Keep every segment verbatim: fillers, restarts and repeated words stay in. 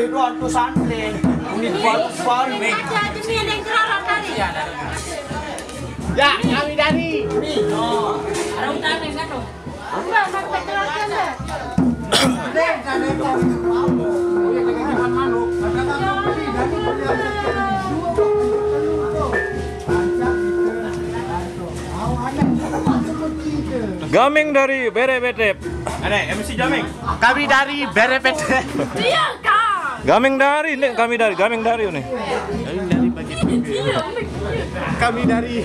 Itu hantu santri. Ini bagus sekali. Ya, kami dari. Gaming dari Bere Betep. Ada M C Jaming. Kami dari Bere Betep. Iya, Kak. Gaming dari, nih kami dari, gaming dari nih. Iya, Kak. Kami dari.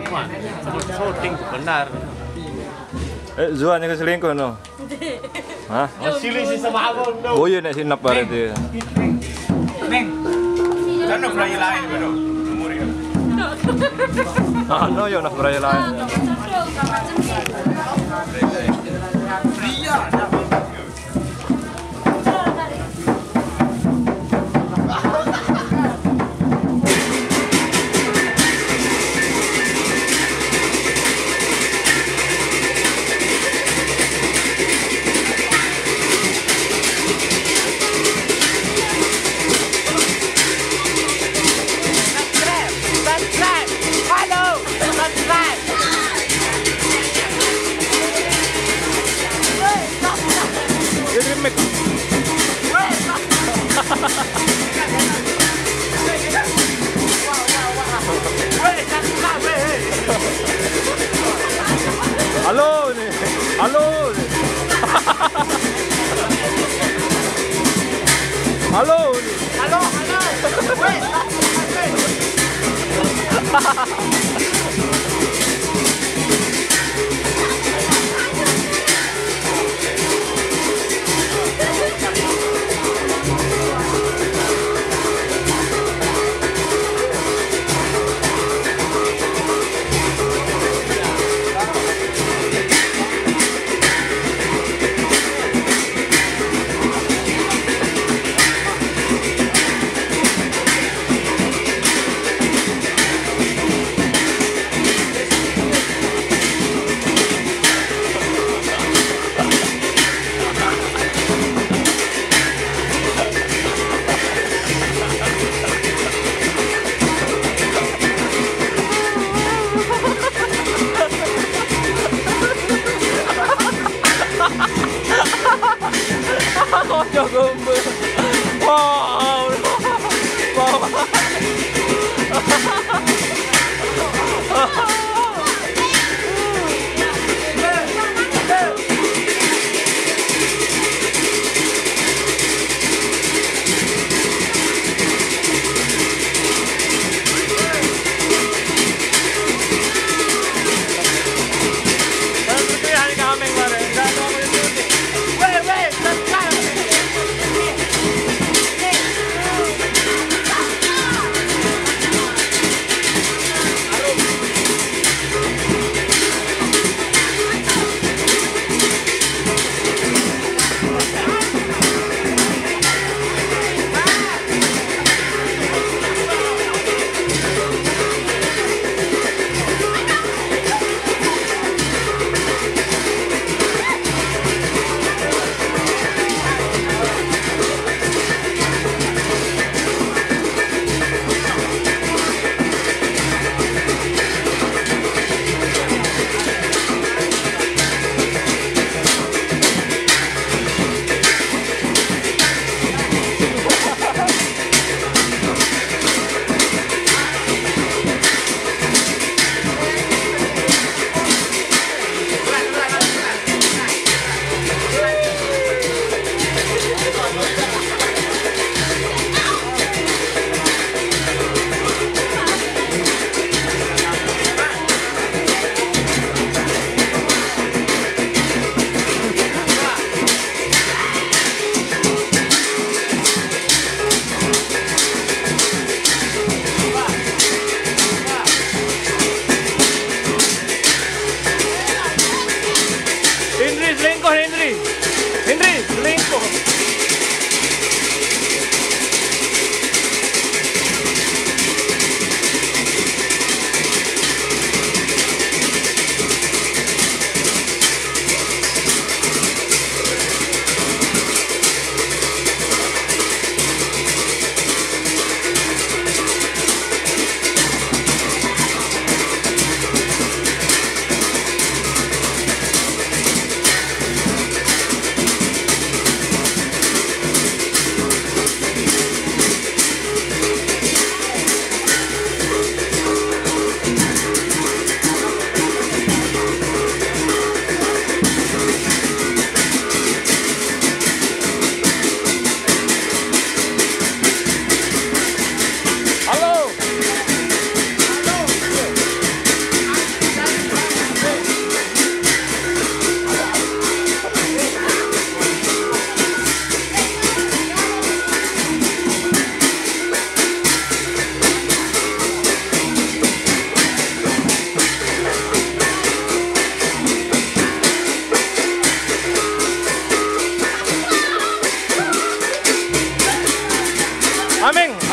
Wah, syuting benar. Eh, Zuan yang selingkuh no. Hah? Oh, sili si sama aku no. Oh iya, nek sinap berarti. Meng. Kan no berani lain, bro. Umur ya. Ah, no, yo, nak berani lain. Pria, dah. Subscribe! Subscribe! Halo! Subscribe! Give me mic. Halo ni. Halo ni. Halo ni. Halo, halo. Weh, weh. Kocok gombal. Wow. Wow.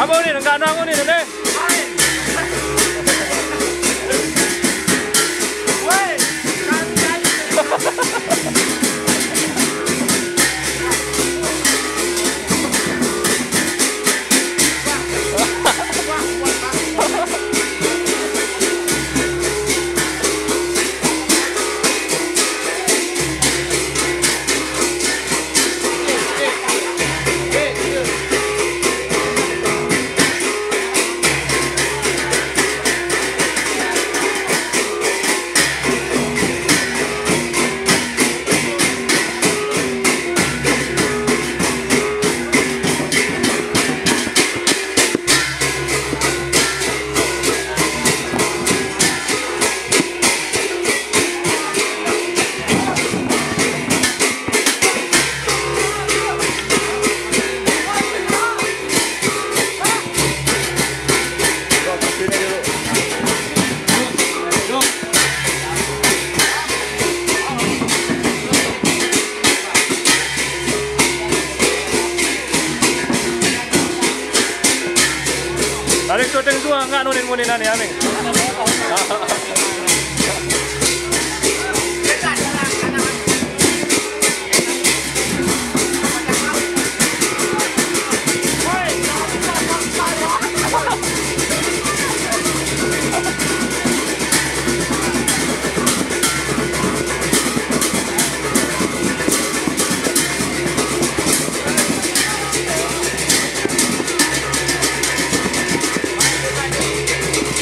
Apa ni? Enggak nang ni, ni. Paling syuting tu enggak nunin-nunin ni, Aming.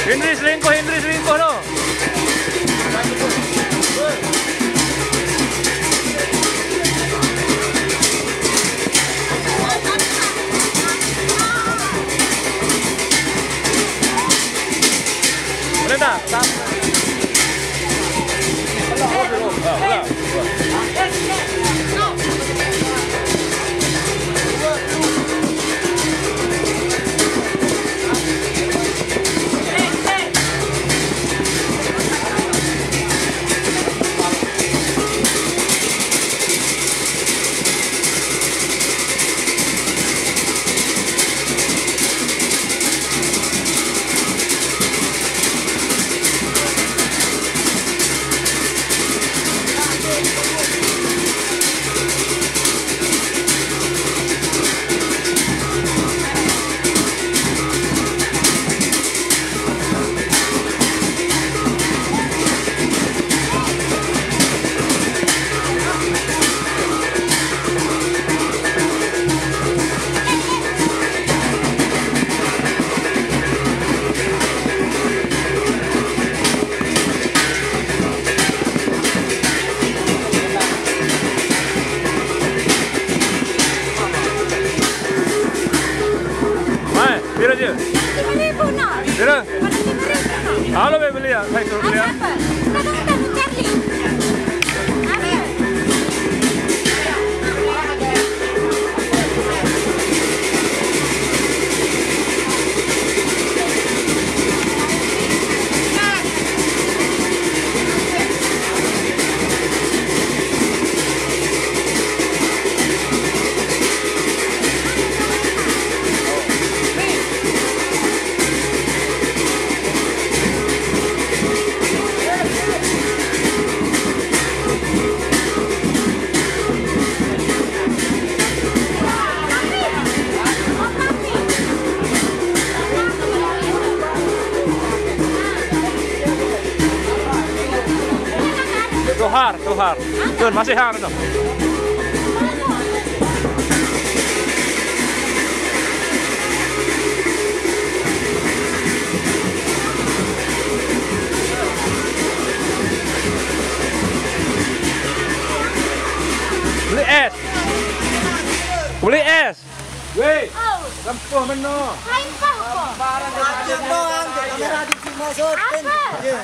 Indri selingkuh, Indri selingkuh no. Boleh tak? Mai, pira je? Lima ribu, no. Pira? Lima ribu, no. Halo, be beli ya? Hai, suruh beli ya. Apa? Tadi kita mencari. Apa? Tuhar, tuhar. Tuh, masih har tuh. Beli es. Beli es. Weh, tempuh meno. Hai, Pak. Ada doang, kamera di sini syuting. Apa? Iya.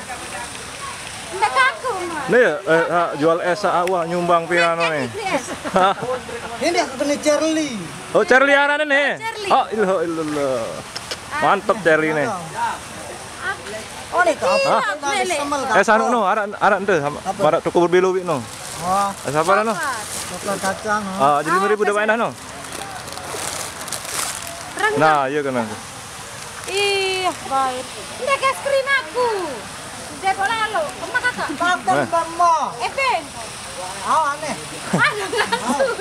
Ndak aku, Mas. Nih, eh, ah, jual es, ah, wah, nyumbang pira no nih. Beli es. Ini aku kena Charlie. Oh, Charlie arane nih. Charlie. Oh, ilah, ilah. Mantep Charlie nih. Oh, nih, apa? Iya, Hah? Beli. Es anu no, arak, arak ente, sama, apa? Arak toko berbelo wik no. Oh. Es apa no? Coklat. Coklat kacang, oh. Ah, jadi lima ribu dapat enak no. Nah, iya kena. Ih, baik. Ndak es krim aku. Dia bola lo. Emak kakak. Makan, eh. Bang, Ma. Eh, Ben. Oh, aneh. Ada langsung.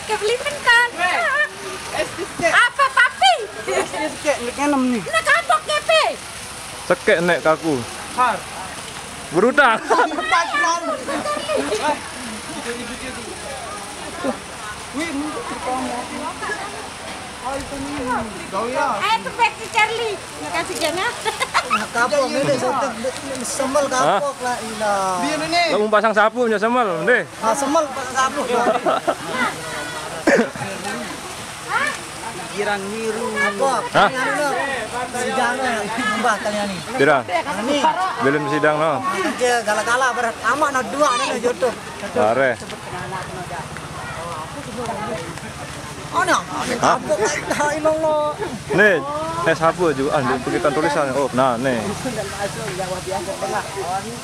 Kebeli kan? Apa, papi? Cek, cek, enam nih. Ndak kapok, Kepe. Cekek nek kaku. Har. Berutang. Wih, Ayo, itu nih. Kau ya. Eh, itu back to Charlie. Makasih, Jan, ya. Kapok ini, semel kapok lah, ilah. Dia ini. Kamu pasang sapu, punya semel, deh. Ah, semel pasang sapu. Girang ngiru. Kapok. Hah? Ini anu, no. Si Jano ya, mbah kalian nih. Tidak. Ini. Belum sidang, no. Dia gala-gala berat. Amak, no, dua, no, YouTube. Are. Oh, no. Hah? Kapok, la ilaha illallah. Nih, es apa juga? Ah, di pegitan tulisan. Oh, nah, nih.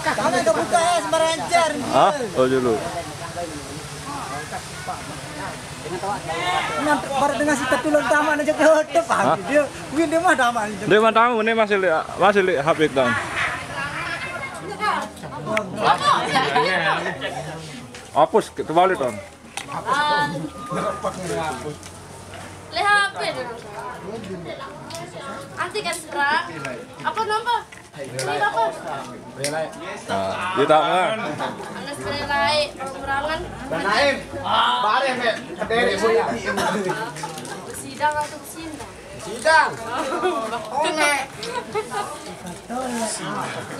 Kamu nggak buka es, merencer. Hah? Oh, dulu. Nah, baru dengan si Tetulang taman aja ke hotel, Pak. Hah? Dia, wih, dia mah taman aja. Dia mah tamu, ini masih lihat, masih lihat H P, Ton. Hapus, terbalik, Ton. Lihat H P dulu. Anti kan serak. Apa nomor? Ini apa? Nah, dia tak mah. Anas relai, pengurangan. Naim. Bare me kedere punya. Sidang atau sidang? Sidang. Oke.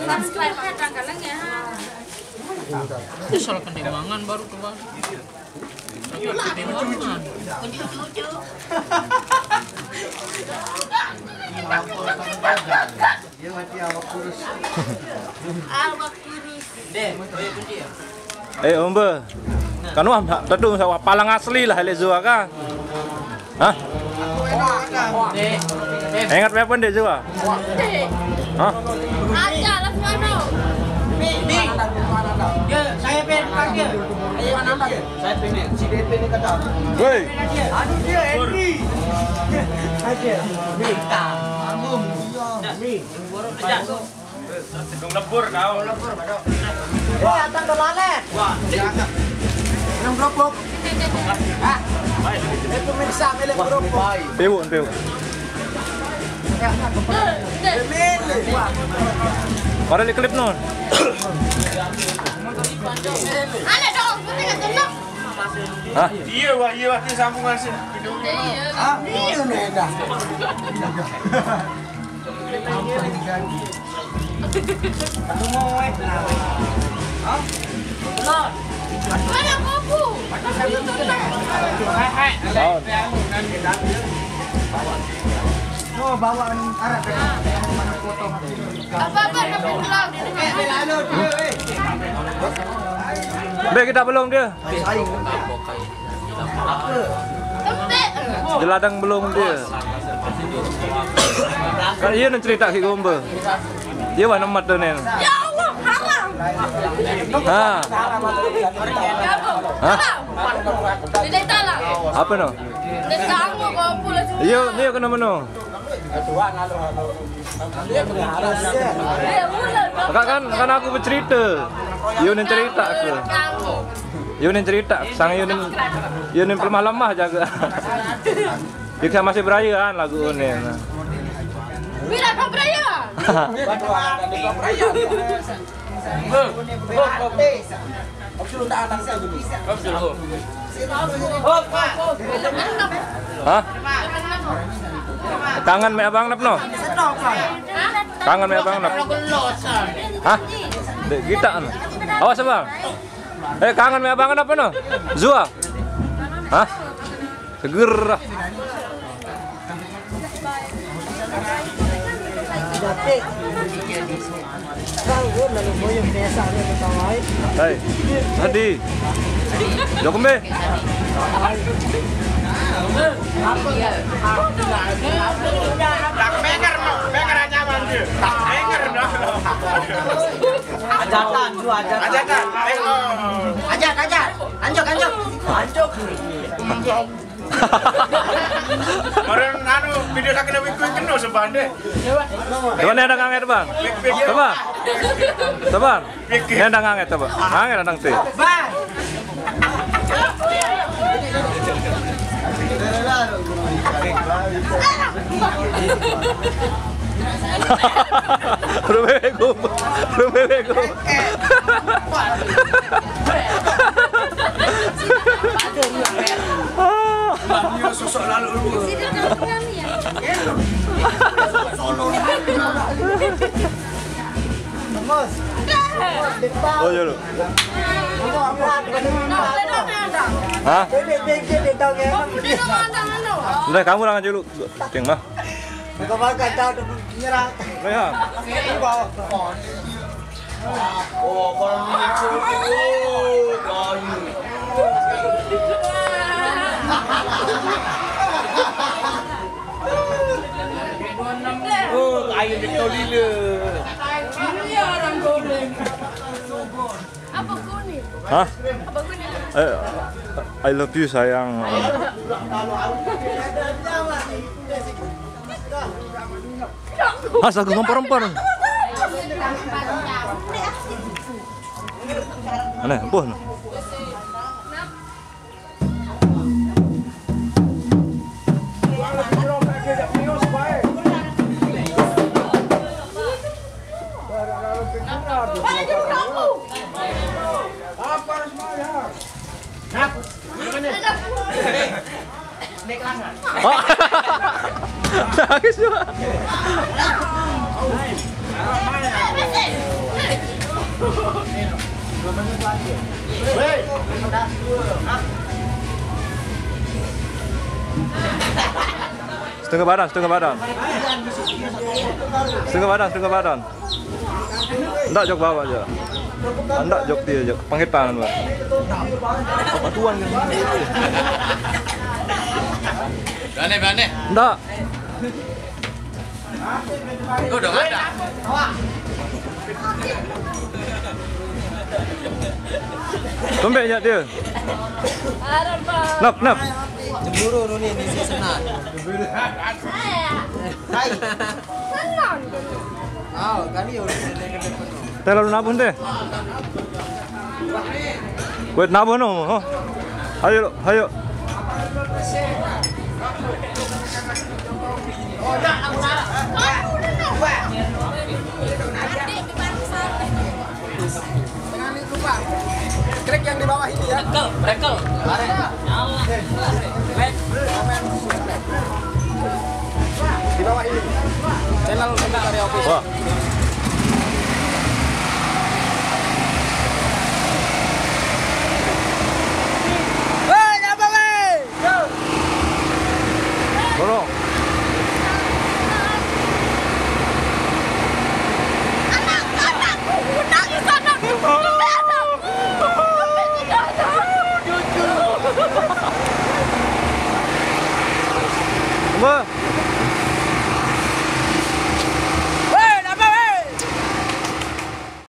Ini subscribe tanggalan ya. Ini salah kendimangan baru keluar. Iya, kendimangan. Dia mati awak kurus. Awak kurus. Deh, eh, kunci ya? Eh, Ombe. Kan wah, tentu sawah palang asli lah, Elek Zua kan. Hah? Deh, deh. Ingat apa, Dek Zua? Hah? Ada lah, semua. Nih, nih. Ya, saya pengen pakai. Ayo, mana, Pak? Saya pengen. Si D P ini kata. Woi. Aduh, dia Henry. Aja. Nih, tanggung. Nih. Aja. Gedung lebur kau. Lebur, Pak. Wah, datang ke Lalet. Wah, jangan. Yang gerobok. Hah? Itu bisa milik gerobok. Pewu, pewu. Milik. Wah. Pada di klip, non. Ada dong, penting aja, dong. Hah? Iya, wah, iya, wah, ini sambungan sih. Iya. Ah, iya, beda. Aduh, mau, eh. Hah? Mana kopu? Hai, hai. Naon? Oh, bawaan Arab ya? Mana potong? Apa, apa, apa, belum? Be, kita belum dia. Saing. Jeladang belum dia. Kan iya nih cerita ki Gombe. Dia mana mat tuh, Nen? Ya Allah, haram. Ha. Hah? Haram. Tidak salah. Apa no? Tidak sanggup kau pulang semua. Iya, dia kena meno. Kakak kan, kan aku bercerita. Yunin cerita aku. Yunin cerita, sang Yunin, Yunin pelemah-lemah jaga. Kita masih berayu kan lagu ini. Bila kau berayu? Hah? Kangen me Abang Nap no? Kangen me Abang Nap. Hah? Dek kita anu. Awas, Bang. Eh, kangen me Abang Nap no? Zua. Hah? Seger. Hei, Adi. Jok kembe. Tak menger, no. Menger aja, Bang, dia. Tak menger, no. Ajakan, lu ajakan. Ajakan. Ayo. Ajak, ajak. Anjuk, anjuk. Anjuk. Orang anu, video tak kena wikun kena sebande. Coba nih ada nganget, Bang. Coba. Sabar. Ini ada nganget, coba. Nganget ada nanti. Bang. Rumah bego. Rumah bego. Sosok lalu lu. Oh, iya, lu. Hah? Udah, kamu lah dulu. Ting mah. Rehan. Oh, air betul lila. Apa kau ni? Hah? Apa kau ni? Eh, I love you, sayang. Astaga, ngompor-ngompor. Aneh, apa? Nangis juga. Setengah badan, setengah badan. Setengah badan, setengah badan. Ndak jok bawah aja. Ndak jok dia jok. Panggil tangan, Bang. Apa tuan yang Bane, bane. Ndak. Itu udah ada. Tumbek nyak dia. Nap, nap. Cemburu Runi, ni si senang. Hai. Senang. Tahu kali orang. Teh lalu nabun teh. Wait, nabun no. Ayo, ayo. Jangan lupa. Klik yang di bawah ini ya. Brekel, brekel. Tarik. Ya Allah. Di bawah ini. Channel Sebentar ya, Office. Wah. Hei, apa, weh? Borong. Anak, anakku, nangis anakku. Sampai anakku. Sampai tidak ada. Apa?